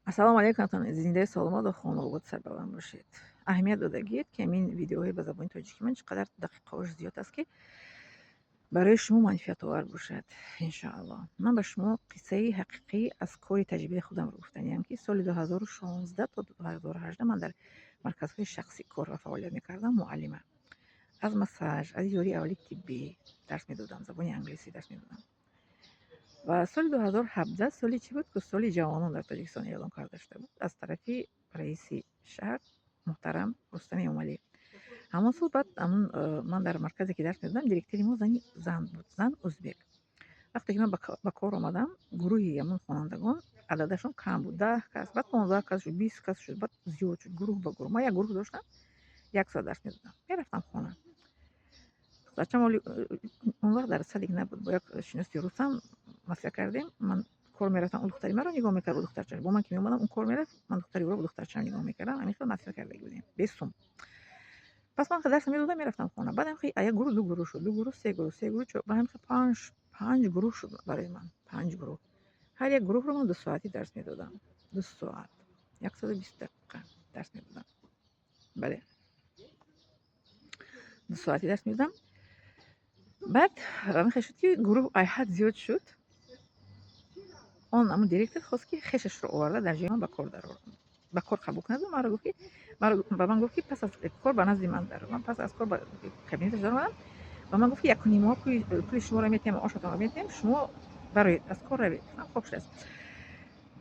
Ассалому алайкум, зиндаи саломат ва хонобод, сарбаланд бошед. Аҳамият додагиед, ки ҳамин видеоҳои ба забони тоҷикӣ ман чӣ қадар дақиқаҳош зиёд аст, ки барои шумо манфиатовар бошад, иншоаллоҳ. Ман ба шумо қиссаи ҳақиқӣ аз кори таҷрибаи худамро гуфтаниям, ки соли 2016 то 2018 ман дар марказҳои шахсӣ кор ва фаъолият мекардам. Муаллима аз массаж, аз ёрии аввали тиббӣ дарс медодам, забони англисӣ дарс медодам. Ва соли 2017, соли чӣ буд ку, соли ҷавонон дар Тоҷикистон эълон карда шуда буд аз тарафи раиси шаҳр муҳтарам Рустам Эмомалӣ. Ҳамон сол баъд ҳамун ман дар марказе, ки дарс медодам, директори мо зани зан буд, зан узбек. Вақте ки ман ба кор омадам, гурӯҳи ҳамун хонандагон ададашон кам буд, 10 кас, баъд 15 кас шуд, 20 кас шуд, баъд зиёд шуд, гурӯҳ ба гурӯҳ. Ман як гурӯҳ доштам, як соат дарс медодам, мерафтам хона. Духтарчам оли он вақт дар садик набуд, бо як шиноси русам маслиҳат кардем. Ман кор мерафтам, он духтари маро нигоҳ мекард, бо духтарчаш. Бо ман ки меомадам, он кор мерафт, ман духтари ӯро бо духтарчам нигоҳ мекардам. Ҳамин хел маслиҳат кардаги будем, бесум. Пас ман дарс медодам, мерафтам хона. Баъд ҳам як гурӯҳ ду гурӯҳ шуд, ду гурӯҳ се гурӯҳ, се гурӯҳ, ба ҳамин хел панҷ гурӯҳ шуд барои ман, панҷ гурӯҳ. Ҳар як гурӯҳро ман 2 соатӣ дарс медодам, 2 соат, 120 дақиқа дарс медодам. Бале, 2 соатӣ дарс медодам. Баъд ҳамин шуд, ки гурӯҳ айҳад зиёд шуд. Он ҳамун директор хост, ки хешашро оварда дар ҷои ман ба кор дарорад, ба кор қабул кунад. Маро гуфт, ки ба ман гуфт, ки пас аз кор ба назди ман дар. Ман пас аз кор ба кабинеташ даромадам. Ба ман гуфт, ки якуним моҳ пули шуморо метиҳам, маошатонро метиҳем, шумо бароед, аз кор равед. Гуфтам: «Хоб шудааст».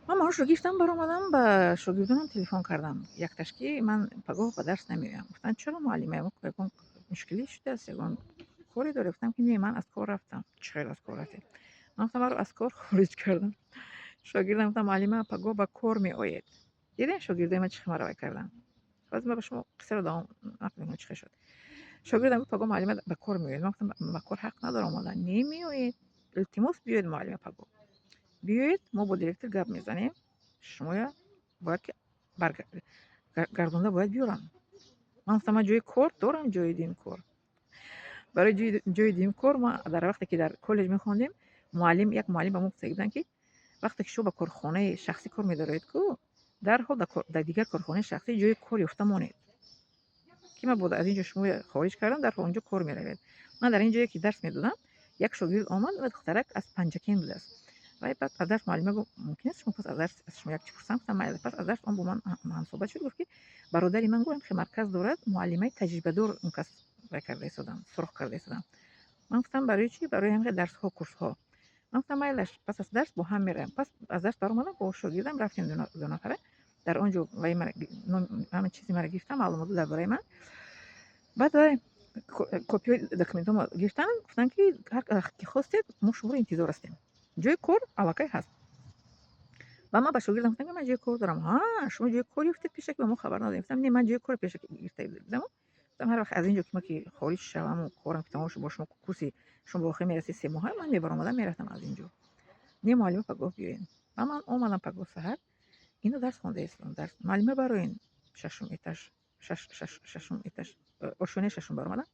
Ман маошро гирифтам, баромадам, ба шогирдонам телефон кардам, якташ, ки ман пагоҳ ба дарс намеоям. Гуфтанд: «Чаро, муаллима, ягон мушкилӣ шудааст, ягон коре доред?» Гуфтам, ки не, ман аз кор рафтам. «Чӣ хел аз кор рафтед?» Ман гуфтам: «Маро аз кор хориҷ кардам». Шогирдам гуфтам: «Муаллима, пагоҳ ба кор меоед». Дидем, шогирдои ман чӣ хел маро вай карданд. Ҳозир ман ба шумо қиссаро давом нақл мекунам, чӣ хел шуд. Шогирдам гуфт: «Пагоҳ муаллима ба кор меояд». Ман гуфтам: «Ба кор ҳақ надорам омадан». «Не, меоед, илтимос, биёед, муаллима, пагоҳ биёед, мо бо директор гап мезанем, шумоя бояд ки гардонда бояд биёрам». Ман гуфтам: «Ман ҷои кор дорам, ҷои дуюм кор». Барои ҷои дуюм кор ма дар вақте ки дар коллеҷ мехондем, муаллим, як муаллим ба мо гуфта буданд, ки вақте ки шумо ба корхонаи шахсӣ кор медароед ку, дарҳол дар дигар корхонаи шахсӣ ҷои кор ёфта монед, ки мабодо аз ин ҷо шумо хориҷ кардам, дарҳол онҷо кор меравед. Ман дар ин ҷое, ки дарс медодам, як шогирд омад ва духтарак аз Панҷакент будааст. Вай баъд аз дарс: «Муаллима, — гуфт, — мумкин аст шумо пас аз дарс аз шумо як чӣ пурсам?» Гуфтам: «Майли». Пас аз дарс он бо ман ҳамсӯҳбат шуд, гуфт, ки бародари ман, гуфт, хел марказ дорад, муаллимаи таҷрибадор он кас вай карда истодам, суроғ карда истодам. Ман гуфтам: «Барои чӣ?» «Барои ҳамин дарсҳо, курсҳо». Ман гуфтам: «Майлаш, пас аз дарс бо ҳам меравем». Пас аз дарс баромадам, бо шогирдам рафтем дунафара. Дар он ҷо вай ҳама чизи маро гирифтам, маълумоту дар бораи ман. Баъд вай копиҳои документҳомо гирифтанд, гуфтанд, ки ҳар вақт ки хостед, мо шуморо интизор ҳастем, ҷои кор аллакай ҳаст. Ва ман ба шогирдам гуфтам, ки ман ҷои кор дорам. «Ҳа, шумо ҷои кор ёфтед, пешаки ба мо хабар надодед?» Гуфтам: «Не, ман ҷои кор пешаки гирифта будам». Гуфтам: «Ҳар вақт аз ин ҷо ки ма ки хориҷ шаваму корам ки тамом шуд, бо шумо курси шумо ба охир мерасид, 3 моҳа, ман мебаромадам, мерафтам аз ин ҷо». «Не, муаллима, пагоҳ биёед». Ва ман омадам пагоҳ саҳар, ино дарс хонда истодам. Дарс: «Муаллима, бароен шашум этаж». Шашум этаж, ошёнаи шашум баромадам.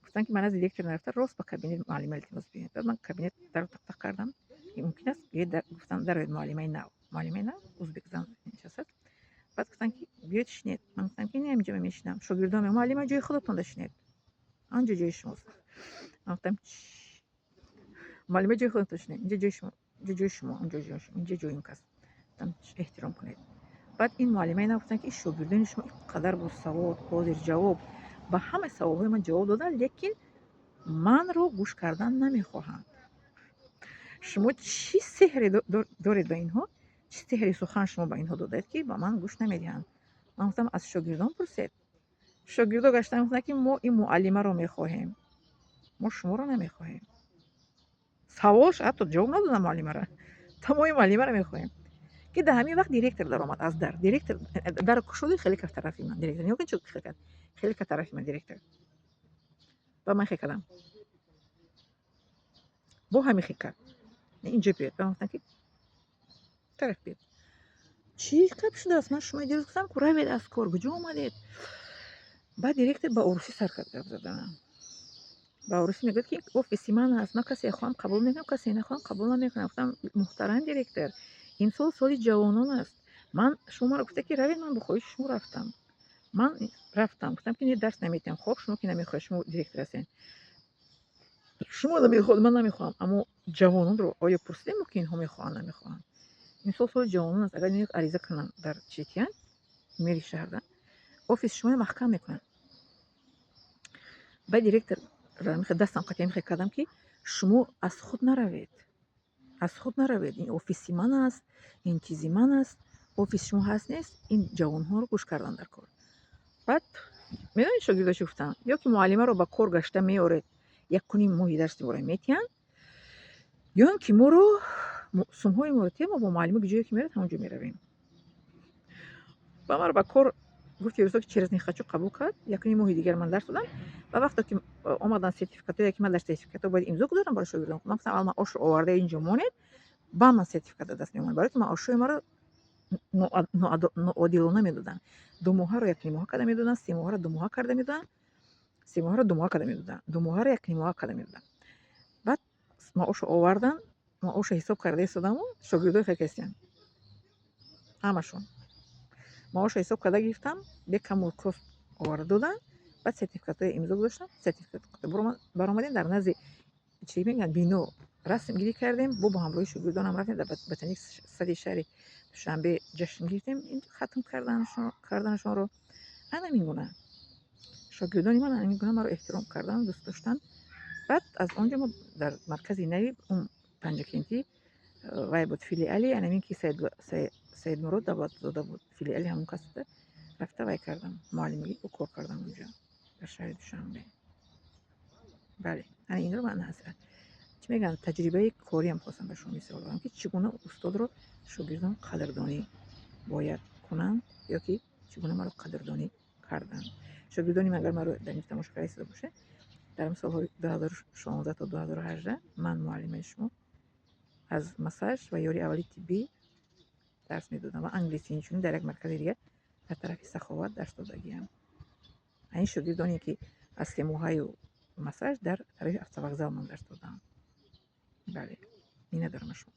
Гуфтанд, ки ман аз директор нарафта, рост ба кабинет муаллима, илтимос, биёед. Баъд ман кабинет даро тақ-тақ кардам: «Мумкин аст биёед?» Гуфтам: «Дароед, муаллимаи нав». Муаллимаи нав узбекзан нишастад. Баъд гуфтанд, ки биёед, шинед. Ман гуфтам, ки не, инҷо мешинам. Шогирдон: «Муаллима, ҷои худатонда шинед, анҷо ҷои шумост». Ман гуфтам: «Муаллима, ҷои худатон шинед, инҷо ҷои шумо, инҷо ҷои шумо, онҷо ҷои шумо, инҷо ҷои он кас». Гуфтам: «Эҳтиром кунед». Баъд ин муаллимаи нав гуфтанд, ки шогирдони шумо ин қадар босавод, ҳозирҷавоб, ба ҳамаи саволҳои ман ҷавоб доданд, лекин манро гӯш кардан намехоҳанд. Шумо чӣ сеҳре доред ба инҳо, чӣ сеҳри сухан шумо ба инҳо додаед, ки ба ман гӯш намедиҳанд? Ман гуфтам: «Аз шогирдон пурсед». Шогирдо гаштан гуфтанд, ки мо ин муаллимаро мехоҳем, мо шуморо намехоҳем. Саволш ҳатто ҷавоб надодам муаллимара, тамоми муаллимаро мехоҳем. Ки дар ҳамин вақт директор даромад аз дар. Директор дарро кушоди, хеле кард тарафи ман. Директор, нигоҳ кун, чӣ хел кард, хеле кард тарафи ман директор. Ба ман хел кардам, бо ҳамин хел кард: «Инҷо биёед». Ба ман гуфтанд, ки тараф биёед. Чӣ гап шудааст? Ман шумо дирӯз гуфтам, ку равед аз кор, куҷо омадед? Баъд директор ба орусӣ сар кард гап заданам. Ба орусӣ мегӯяд, ки офиси ман аст, ман касе хоҳам, қабул мекунам, касе нахоҳам, қабул намекунам. Гуфтам: «Муҳтарам директор, Имсол соли ҷавонон аст. Ман шумо маро гуфта, ки равед, ман бо хоҳиши шумо рафтам. Ман рафтам, гуфтам, ки не, дарс наметиҳам. Хоб, шумо ки намехоҳед, шумо директор ҳастед, шумо намехоҳед, ман намехоҳам. Аммо ҷавононро оё пурсидем, ки инҳо мехоҳанд, намехоҳанд? Имсол соли ҷавонон аст. Агар ин ариза кунанд дар четиян мери шаҳрда, офиси шуморо маҳкам мекунанд. Баъд директор дастам қатъия мехе кардам, ки шумо аз худ наравед, аз худ наравед. Ин офиси ман аст, ин чизи ман аст, офиси шумо ҳаст, нест. Ин ҷавонҳоро гӯш кардан дар кор. Баъд медонед, шогирдо чӣ гуфтанд? Ё ки муаллимаро ба кор гашта меоред, 1,5 моҳи дарси моро метиҳанд, ё ин ки моро сумҳои моро тия, мо бо муаллима ҷое ки мерад, ҳамон ҷо меравем. Ба маро ба кор гуфти рӯзо, ки через не хочу қабул кард. 1,5 моҳи дигар ман дарс додам. Ва вақте ки омадан сертификатое, ки ман дар сертификатҳо бояд имзо гузорам барои шогирдон, ман гуфтам: аввал ман ошро оварда инҷо монед, ба ман сертификат даст меомад. Барои ки маошҳои маро ноодилона медоданд. 2 моҳаро 1,5 моҳа карда медоданд, 3 моҳаро 2 моҳа карда медоданд, 3 моҳаро 2 моҳа карда медоданд, 2 моҳаро 1,5 моҳа карда медоданд. Баъд маошро овардан, маошро ҳисоб карда истодаму шогирдои хел кастиянд ҳамашон. Маошро ҳисоб карда гирифтам, бекаму кост оварда доданд. Баъд сертификатҳои имзо гузоштам, сертификат баромадем, дар назди, чӣ мегӯянд, бино расмгирӣ кардем. Бо ҳамроҳи шогирдонам рафтем, дар ботаник сади шаҳри Душанбе ҷашн гирифтем ин хатм карданашонро. Ана ҳамин гуна шогирдони ман ҳамин гуна маро эҳтиром карданд, дӯст доштанд. Баъд аз он ҷо мо дар маркази нави он Панҷакентӣ вай буд, филиали анамин ки Саидмурод Давлатзода буд, филиали ҳамон кас буда, рафта вай кардам, муаллимагӣ кор кардам онҷо, дар шаҳри Душанбе. Бале, ана инро ман чӣ мегӯянд, таҷрибаи кориам хостам ба шумо мисол орам, ки чӣ гуна устодро шогирдон қадрдонӣ бояд кунанд ё ки чӣ гуна маро қадрдонӣ карданд шогирдони ман. Агар маро дар ин тамошо карда истода бошед, дар солҳои 2016 то 2018 ман муаллимаи шумо аз массаж ва ёрии аввали тиббӣ дарс медодам ва англисӣ, инчунин дар як маркази дигар дар тарафи Саховат дарс додагиам. Ин шогирдоне, ки аз 3 моҳаю массаж, дар тарафи автовокзал ман дарс додам. Бале, миннатдорам аз шумо.